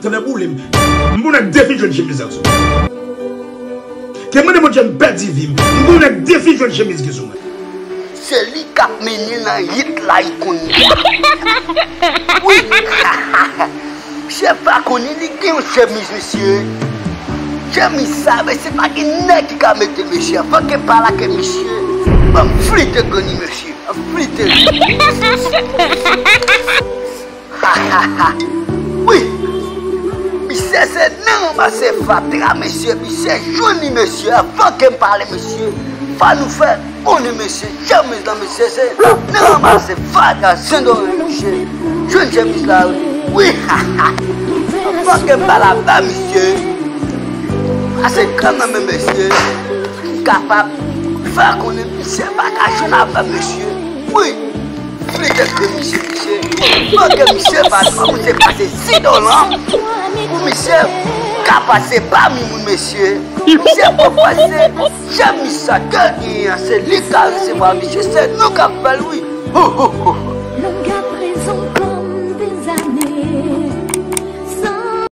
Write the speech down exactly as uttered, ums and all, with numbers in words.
Tande boule m. M pou nèg defi jwenn chemiz la sou mwen. Ke mande Bondye m pèdi vi m. M pou nèg defi jwenn chemiz ki sou mwen. Se li k ap mennen nan yit la, li konn. Wi. Chèf la konnen li gen yon chemiz, mesye. Chemiz sa, mesye, pa gen nèg ki ka mete l, mesye. Fòk e pa la ke misye. Ban m flite grann li, mesye. Flite. Wi. Misye se nan ranmase fatra, mesye. Misye jwenn li, mesye. Avan ke m pale, mesye. Fò nou fè konnen, mesye. Chemiz la, mesye, se nan ranmase fatra Sendomeng, mesye. Jwenn chemiz la, wi. Wi. Avan ke m pale avè misye. Pase kanmenm, mesye. Pou kapab fè konnen misye pa ka jwenn avè misye. Wi. Flite ke misye, misye. Fòk misye pa, fòk misye pase Sendomeng. Pou misye ka pase pami moun, mesye. Misye pou pase chemiz sa ke l genyen an, se li k ka resevwa misye. Se nou k ap fè l, wi. Ho, ho, ho,